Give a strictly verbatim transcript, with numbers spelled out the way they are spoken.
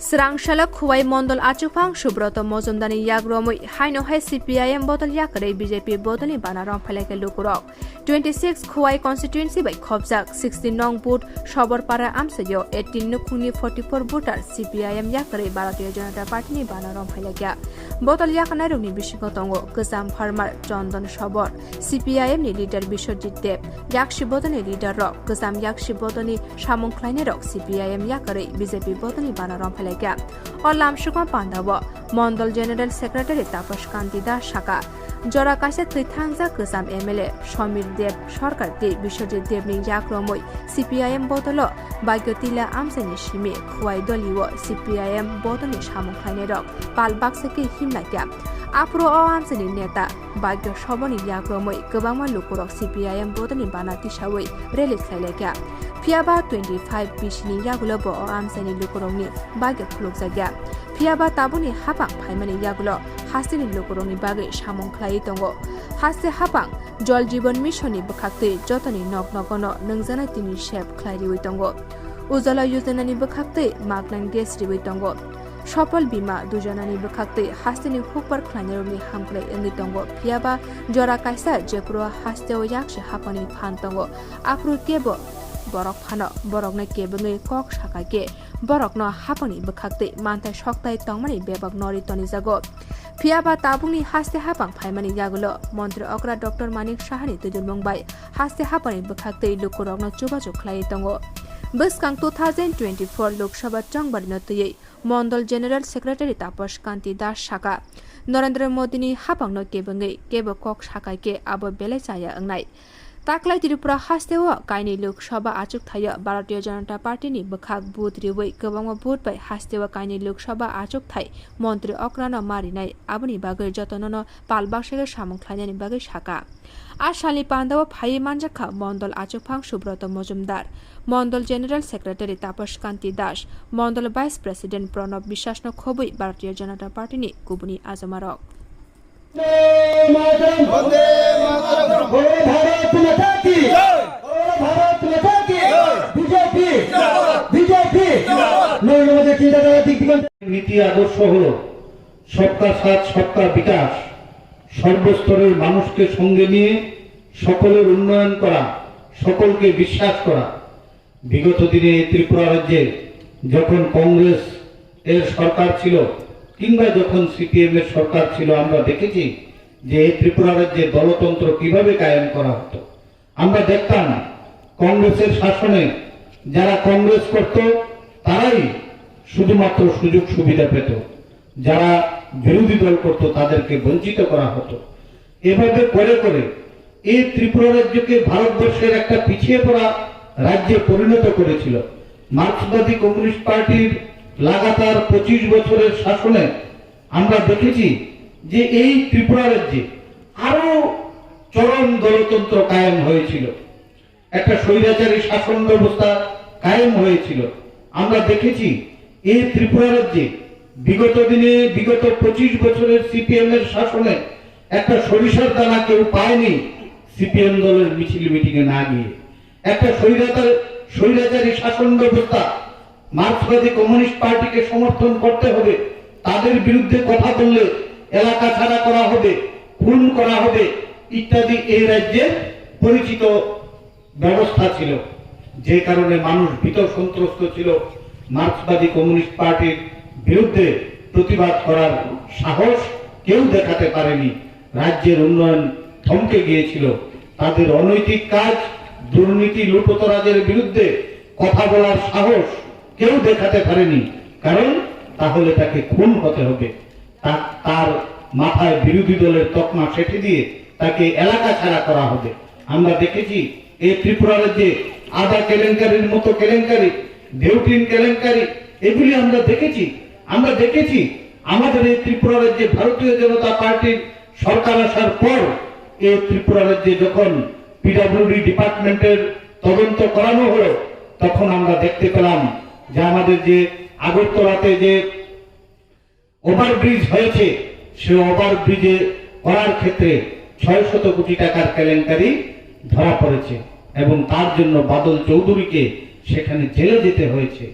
Srangsala Khowai Mondol Achukphang Subroto Mojumdarni yak romwi haino hai C P I M bodol yakarwi B J P bodolni bana romphailaikha lukurok. Twenty six Khowai constituency bai khopjak sixty nong booth Soborpara amchaio eighteen nukhungni forty four voter C P I M yakarwi Bharatiya Janata Party ni bana romphailaikha. Bodol yakarnairokni bisingo tongo Kwcham Farmer, Chondon Sobor, C P I M ni leader Biswajit Deb, yaksi bodolni leader rok, kwcham yaksi bodolni samung khlainairok C P I M yakarwi B J P bodolni bana romphailaikha. O lamsukma pandao Mondol General Secretary Tapas Kanti Das saka, jora kaisa twi thangjak kwcham M L A Somir Deb Sarkar tei Biswajit Debni yak romwi C P I M bodolo Bhagyo Tila amchaini simi Khowai dolio C P I M bodolni samung khlainairok pal baksa khe himlaikha. Aphuru o amchaini neta Bhagyo Soboni yak romwi kwbangma lukurok C P I M bodolni bana tisawi rally khlailaikha. Phiyaba twenty five B C ni yagulo bo o amchaini lukurokni Bhagyo khulukjakya. Phiyaba tabukni hapang phaimani yagulo hasteni lukurokni bagwi samung khlaiwi tongo. Haste hapang Jal Jeevan Mission ni bwkhaktwi jotoni nok nogono nwngjaknai tini sep khlai riwi tongo. Ujala Yojana ni bwkhaktwi maknang gas riwi tongo. Sopol Bima Yojana ni bwkhaktwi hasteni hukbar khlainairokni hamkrai wngwi tongo. Phiyaba jora kaisa jephuru hasteo yaksi hapangni phan tongo, aphuru kebo borok phano borokno kebengwi kok sakha khe borokno hapangni bwkhaktwi manthai sokthai tongmani bebak norwi tonijago. Phiyaba tabukni haste hapang phaimani yagulo Montri okra Doctor Manik Sahani twijlmung bai haste hapangni bwkhaktwi lukurokno chubachu khlaiwi tongo. Bwskang two thousand twenty-four Lok Sabha chongbarino twiwi Mondol General Secretary Tapas Kanti Das saka, Narendra Modini hapangno kebengwi kebo kok sakha khe abo belai chaya wngnai. Taklai Tripura hasteo kainwi Lok Sabha achukthaio Bharatiya Janata Party ni bwkhak vote riwi kwbangma vote bai hasteo kainwi Lok Sabha achukthai montri okrano ma rinai, aboni bagwi jotonono pal baksa khe samung khlainani bagwi saka. A salni pandao phaiwi manjakha Mondol Achukphang Subroto Mojumdar, Mondol General Secretary Tapas Kanti Das, Mondol Vice President Pranab Biswasno khobwi Bharatiya Janata Party ni kubuni ajomarok. বন্দে মাতরম। বন্দে মাতরম। বন্দে ভারত মাতা কি। জয়। বন্দে ভারত মাতা কি। জয়। বিজেপি। জিন্দাবাদ। বিজেপি। জিন্দাবাদ। নরেন্দ্র মোদী চিন্তাধারা দিক দিগন্ত। নীতি আদর্শ হলো সবকা সাথ, সবকা বিকাশ, সর্বস্তরের মানুষকে সঙ্গে নিয়ে সকলের উন্নয়ন করা, সকলকে বিশ্বাস করা। বিগত দিনে এই ত্রিপুরা রাজ্যে যখন কংগ্রেস এর সরকার ছিল কিংবা যখন সিপিএম এর সরকার ছিল, আমরা দেখেছি যে এই ত্রিপুরা রাজ্যে দলতন্ত্র কিভাবে কায়েম করা হতো। আমরা দেখতাম কংগ্রেসের শাসনে যারা কংগ্রেস করত তারাই শুধুমাত্র সুযোগ সুবিধা পেত, যারা বিরোধী দল করত তাদেরকে বঞ্চিত করা হতো। এভাবে করে করে এই ত্রিপুরা রাজ্যকে ভারতবর্ষের একটা পিছিয়ে পড়া রাজ্যে পরিণত করেছিল। মার্ক্সবাদী কমিউনিস্ট পার্টির লাগাতার পঁচিশ বছরের শাসনে আমরা দেখেছি যে এই ত্রিপুরা রাজ্যে আরো চরম দলতন্ত্র কায়েম হয়েছিল, একটা স্বৈরাচারী শাসন ব্যবস্থা কায়েম হয়েছিল। আমরা দেখেছি এই ত্রিপুরা রাজ্যে বিগত দিনে, বিগত পঁচিশ বছরের সিপিএম এর শাসনে একটা সরিষার দানা কেউ পায়নি সিপিএম দলের মিছিল মিটিং এ না গিয়ে। একটা স্বৈরাচার, স্বৈরাচারী শাসন ব্যবস্থা, মার্ক্সবাদী কমিউনিস্ট পার্টিকে সমর্থন করতে হবে, তাদের বিরুদ্ধে কথা বললে এলাকা ছাড়া করা হবে, খুন করা হবে ইত্যাদি এই রাজ্যের পরিচিত ব্যবস্থা ছিল, যে কারণে মানুষ ভীত সন্ত্রস্ত ছিল। মার্ক্সবাদী কমিউনিস্ট পার্টির বিরুদ্ধে প্রতিবাদ করার সাহস কেউ দেখাতে পারেনি। রাজ্যের উন্নয়ন থমকে গিয়েছিল। তাদের অনৈতিক কাজ, দুর্নীতি, লুটতরাজের বিরুদ্ধে কথা বলার সাহস কেউ দেখাতে পারেনি, কারণ তাহলে তাকে খুন হতে হবে। তা-, তার মাথায় বিরোধী দলের তকমা সেঁটে দিয়ে তাকে এলাকা ছাড়া করা হবে। আমরা দেখেছি এই ত্রিপুরা রাজ্যে আদা কেলেঙ্কারির মতো কেলেঙ্কারি, ডেউটিন কেলেঙ্কারি, এগুলি আমরা দেখেছি। আমরা দেখেছি আমাদের এই ত্রিপুরা রাজ্যে ভারতীয় জনতা পার্টির সরকার আসার পর এই ত্রিপুরা রাজ্যে যখন পিডাব্লিউডি ডিপার্টমেন্টের তদন্ত করানো হলো, তখন আমরা দেখতে পেলাম যে আমাদের যে আগরতলাতে যে ওভারব্রিজ হয়েছে, সে ওভারব্রিজে করার ক্ষেত্রে ছয় শত কোটি টাকার কেলেঙ্কারি ধরা পড়েছে এবং তার জন্য বাদল চৌধুরীকে সেখানে জেলে যেতে হয়েছে।